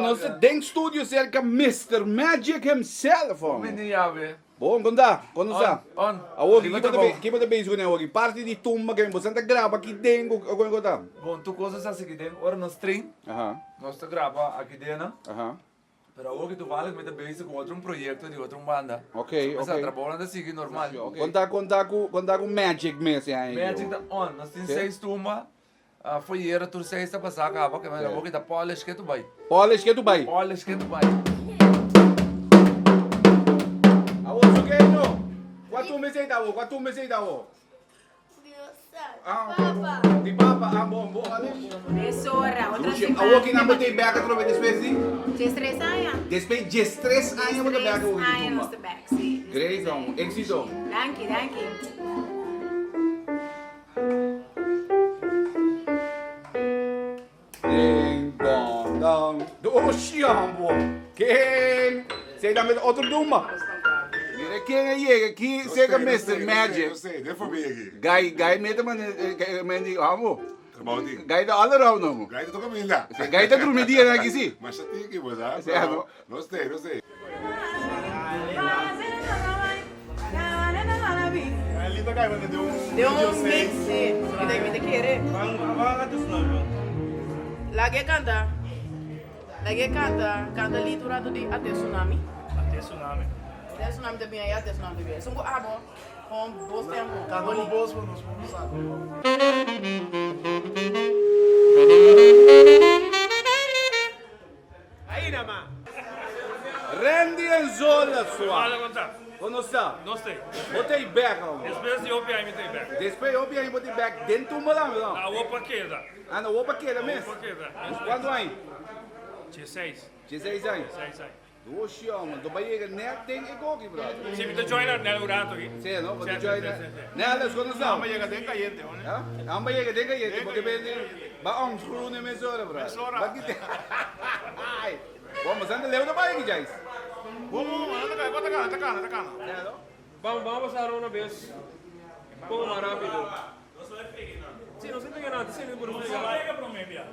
nos ta den studio cerca Mister Magic himself, Un hombre. mini yabe. Bon, kon ta? Kon nos ta? On, on. Awor, Riba ki bo ta trabou. ki bo ta bezig kuné awor? Parti di tumba ke boso ta graba aki den ku kon kon ta? Bon, tur kos nos hasi aki den. Ora nos train, Aha. nos ta graba aki den, no? Aha. Pero awor ki toevallig mi ta bezig ku otro un proyekto di otro un banda. Ok, So, ok. trabounan ta sigui normal. Kon ta kon ta ku kon ta ku Magic mes e aña aki? Magic ta on. Nos tin Sí? seis tumba. Foyera tur seis ta pasá kaba, ke manera awor ki ta polish ke tu bai. Polish ke tu bai. Polish ke tu bai. Awor su ke no? Kua tumba esei ta awor? Kua tumba esei ta awor? Papa. Di papa, ah bon bon. Mesora, otro Lucia, siman. awor ki nan bo ta bek atrobe despues di? 13 aña. Despues 13 aña bo ta bek awor ki 13 aña tumba. nos ta bek, si. Great, hombre. Éxito. Danki, danki. Ding dong dong. Doshi ambo. Ken? Sei dan met otro dumba. Mira ken a yega aki sega Mister Magic. No sé, den familia aki. Guy, guy mete man men di ambo. Trabou tin. Guy ta all around ambo. Guy ta toca minda. Guy ta drumi dia nan aki si. Masha tiki bo sa. Sí, no. No sé, no sé. Den un mix, sí. Mi ta kere. Lag'é kanta. Lag'é kanta. Kanta litu un ratu di Ate Tsunami. Ate Tsunami. Ate Tsunami ta bin ayá, Ate Tsunami ta bin ayá. Esun ku abo, kon bos tempu. Kanta bo bos pa nos por sa. Randy en Zola sua. Kon nos ta? Nos ta. Bo ta bek awo. Despues di hopi aña mi ta bek. Despues di hopi aña bo ta bek den tumba tambe no? Awo pa keda. Ah no, awo pa keda mes. Awo pa keda. Kuantu aña? Dieseis. Dieseis aña? Dieseis aña. Doshi homen, to bay yega net den e koki brother. Si mi ta join Arnel un rato aki. Si no, bo ta join Nel, esco no sa. Amba yega den cayente hoor. Ha? Amba yega den cayente porque bende ba onsgroene mesora brother. Mesora. Ba kite. Bon, mas anda leu ta bay aki Jais. Bon, bon, bon, anda cana, ta cana, ta cana, ta cana. Si no? Vamos, vamos a pasar una vez. Un poco más rápido. Sí, no se pega nada, sí, no se pega.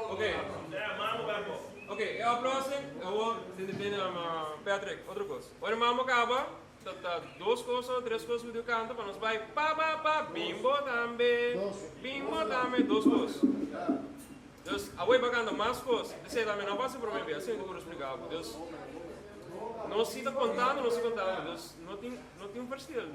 Ok. Ok, e oplossing, awor tin depende Patrick, otro kos. Ora mambo kaba, ta ta dos kos o tres kos ku kanta pa nos bai pa pa pa bimbo tambe, bimbo tambe, dos kos. Dus awor e bai kanta mas kos, p'esei tambe no a pasa prome bia, asina ku por explica bo. Dus nos si ta kontando, nos si kontando, dus no tin no tin un verschil.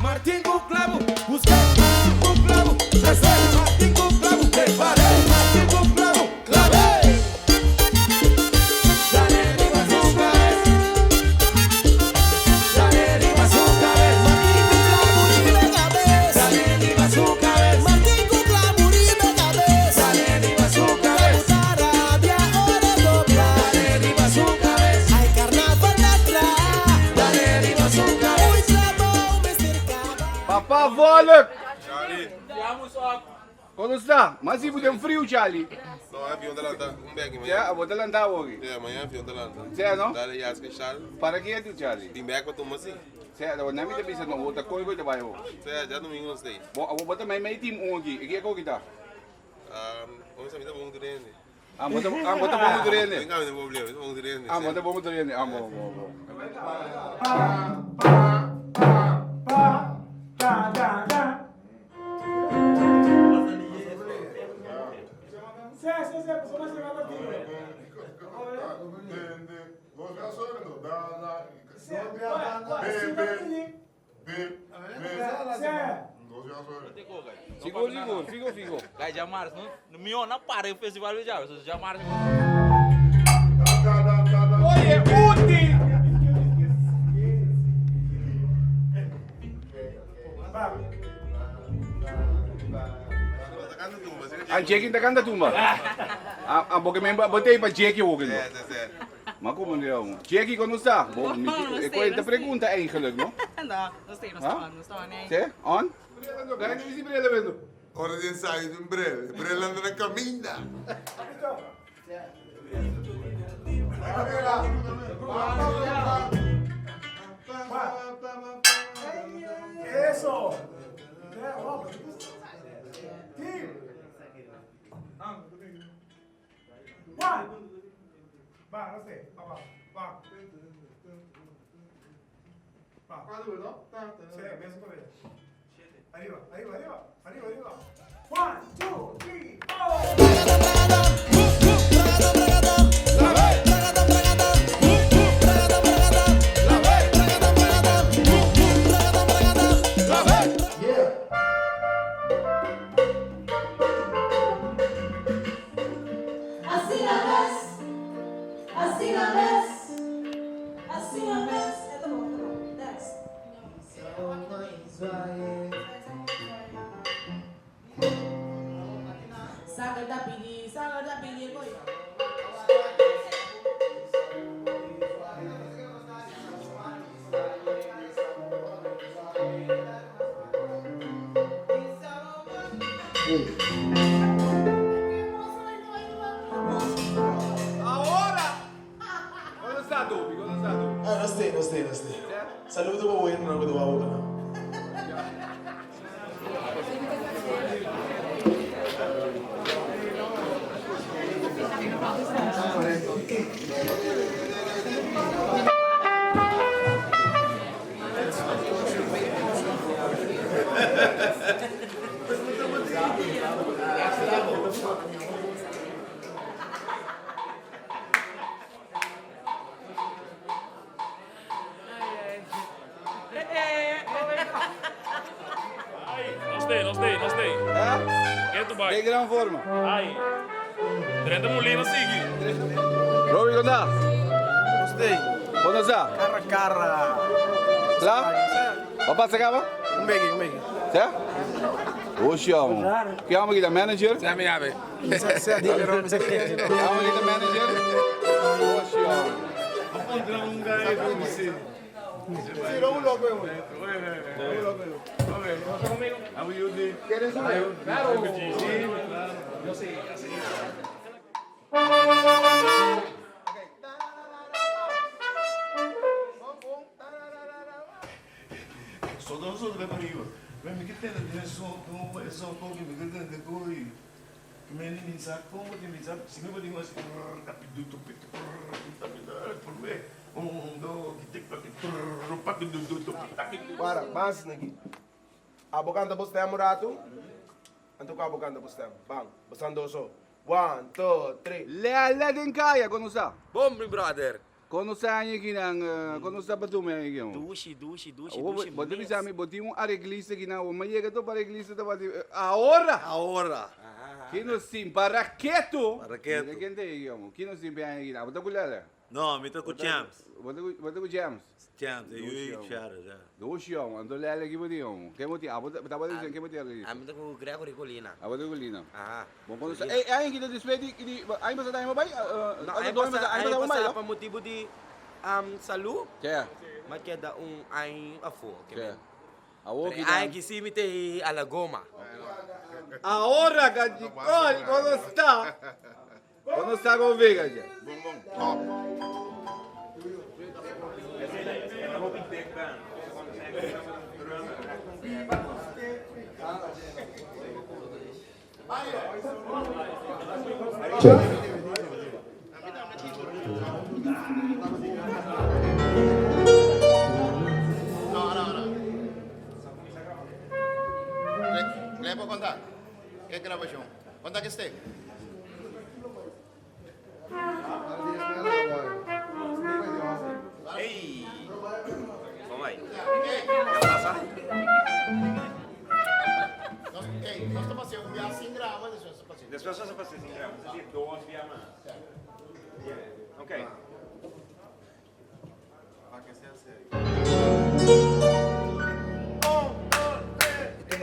Martin ku klabu, busk'é Martin ku klabu, tres'é Martin ku klabu, prepar'é Martin ku klabu, klab'é Dale riba su kabes Dale riba su kabes Martin ku klabu riba kabes Dale riba su kabes Martin ku klabu riba kabes Dale riba su kabes Klabu ta rabia ora e dobla Dale riba su kabes Ay karnaval ta kla Papa Volk! Kon sta? Mas si bo den friu, Charlie. No, avion ta lanta un bek mañana. Ya, bo ta lanta awoki. Ya, mañana avion ta lanta. Sea, no? Dale yas ke shal. Para ketu, Charlie. Bin bek pa tuma si. Sea, no, nami ta bisa no, bo ta koi koi ta bai awo. Sea, djadomingo nos ta ei. Bo, awo bo ta mei mei team un aki. E ki e koki ta? Um, mi ta bon tur hende. Ah, bo ta, ah, bo ta bon ku tur hende. Venga, mi ta problema, mi ta bon ku tur hende. Ah, bo ta bon ku tur hende. Ah, bo, bo, bo. Pa, pa, pa, pa, da, da, da. Sigur, sigur, figo, figo. Gai djamars no, mihó na para e festival di djawe, so djamars. Oye, Uti! Ah, Jackie ta canta tumba. Ah, ah, porque me botei pa Jackie ook. Ma como no yo? Jackie, ¿cómo está? Bo, mi, No ik sé, wil no te sé. pregunta eigenlijk, no? No, no sé, no Huh? está on, no está on, eh. Sí? On? Ga je niet bril hebben? Ora di ensayo di un bril. E bril anda na caminda. Eso. Team. One. Va, no sé. Va, va. Va. Sí, beso por ella. Arriba, arriba, arriba, arriba, arriba. One, two, three, four. Asina mes, asina mes, asina mes. E ta bon, e ta bon. Next. Sanger ta pidi, sanger ta pidi ko'i. Ahora! Kon ta Dobi? Kon ta Dobi? Ah, nos te, nos te, nos te. Saludo pa bueno na ku wawo kana. Nos te, nos te, nos te. Get to De gran forma. Ai. 30 Molina sigui. Robbie, kon ta? Nos te. Kon ta? Cara cara. Kla? Bo pasa kaba? Un beki, un beki. Sa? Oshi amo. Ki amo kita manager? Sa mi yabe. Sa di pero mi sa Amo kita manager? Oshi amo. Para, bas naki. Abo kanta bo stem un ratu. Anto ku abo kanta bo stem. Bam, bosnan dos so. One, two, three. Lele den kaya, kon sa? Bom, mi brother. Kon sa aña kinan, kon sa batume aña kinan? Dushi, dushi, dushi, dushi. Bo te bisa mi, bo tin un areglista kinan, bo ma yega to pa areglista ta bati, ahora! Ahora. Ki nos tin? Para ketu! Para ketu. Mira ken ta ei, homo. Ki nos tin pe aña kinan? Bo ta ku Lele? No, mi ta ku Champs. Bo ta ku, bo ta ku Champs? Champs, e yu i Charles, ya. Dushi, homo. Anto Lele ki bo tin, homo? Ken bo tin? Abo ta, tabata diciendo ken bo tin areglista? Ami ta ku Gregory Colina. Abo ta ku Colina. Aha. Bon, kon sa, ey, aña kita despues di, di, aña pasa ta aña bai? No, Aña pasa, aña aña pasa pasa pa motibu di salu, Ke? m'a keda un aña afó. Ke? Awor Pero kita. aña ki si mi ta e a la goma. Ahora Gachicol, kono sta? Kono sta con Vega ya? Bon bon. Top. No, no, no. Lepo conta. E grabashon. Conta que ste. Ey! Kom aí. Ya pasa? Nos, ey, nos ta pasea un bia sin graba, despues ta pasea. Despues nos ta pasea sin graba. Es decir, dos bia mas. Ok.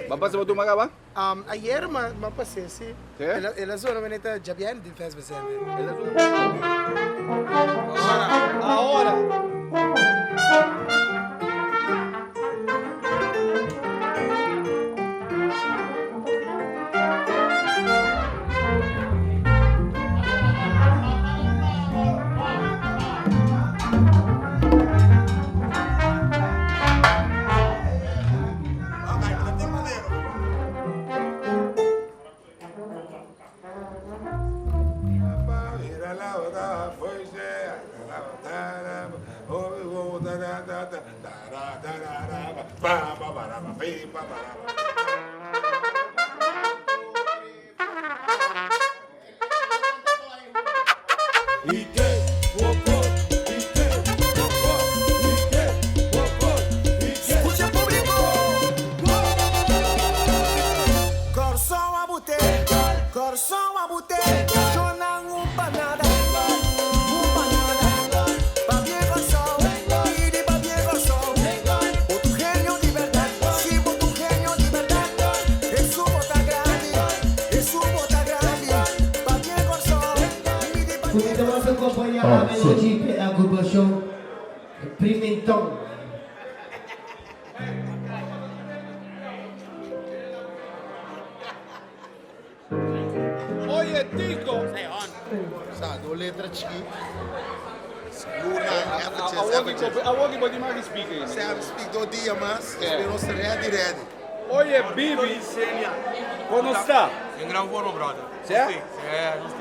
Bo a pasa bo tuma kaba? Ayer m'a m'a pas'é, sí. Sí? El a el a zona manera ta djabièrnè den Fes Vicente. El a zona. Ahora. Pa, pa, pa, ra, pa, pi, pa, pa, ra, pa. Escucha público. Corazón a bute, corazón a bute. Yo no un panada, un panada. Pa bien corazón, pide pa bien corazón. O tu genio de verdad, sí, por tu genio de verdad. Es su bota grande, es su bota grande. Pa bien corazón, pide pa Comienza a acompañar a Melody agrupación Pimentón. Oye, Tico. Sa, do letra chiki. Luna, eventjes, eventjes. Awor bo tin mag speak ei. Sam speak do dia mas. Espero ready, ready. Oye, Bibi. Como está? En gran forma, brother. Sí? Sí,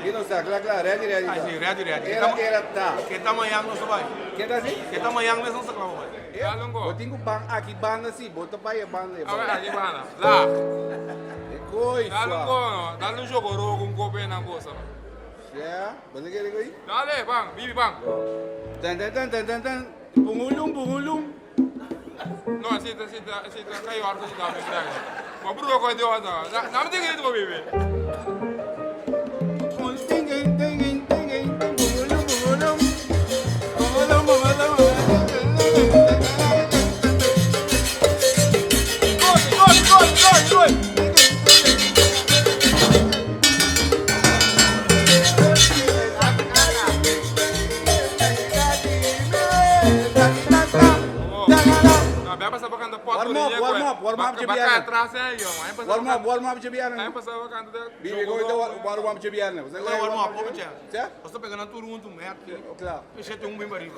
Sí, no está, claro, claro, ready, ready. Ah, sí, ready, ready. Era, era, tá. Que tá amanhã não se vai. Que tá assim? Que tá amanhã mesmo não se vai. Bo tin ku ban aki banda si, bo ta bai banda. A ver, aki banda. La. Coisa. Dale un cono, dale un jogoro con cope na cosa. Yeah, bo ta kere koi? Dale, bang, bibi bang. Tan tan tan tan tan tan. Pungulum pungulum. No, así, así, así, kayo arko si dami kaya. Ma bro ko dio ata. Na me tingin ko bibi. Tingin tingin tingin pungulum pungulum. Pungulum pungulum. Gol, gol, gol, gol, gol. Na, bem passar pra cantar Warm up, warm up, warm up, Baka atrás é yo. Warm up, warm up, Jebiana. Aí passava canta. Bibi, go então warm up, Jebiana. Warm up, warm up, Cê? Você tá pegando tudo junto, merda. Claro. Você tem um bem barriga.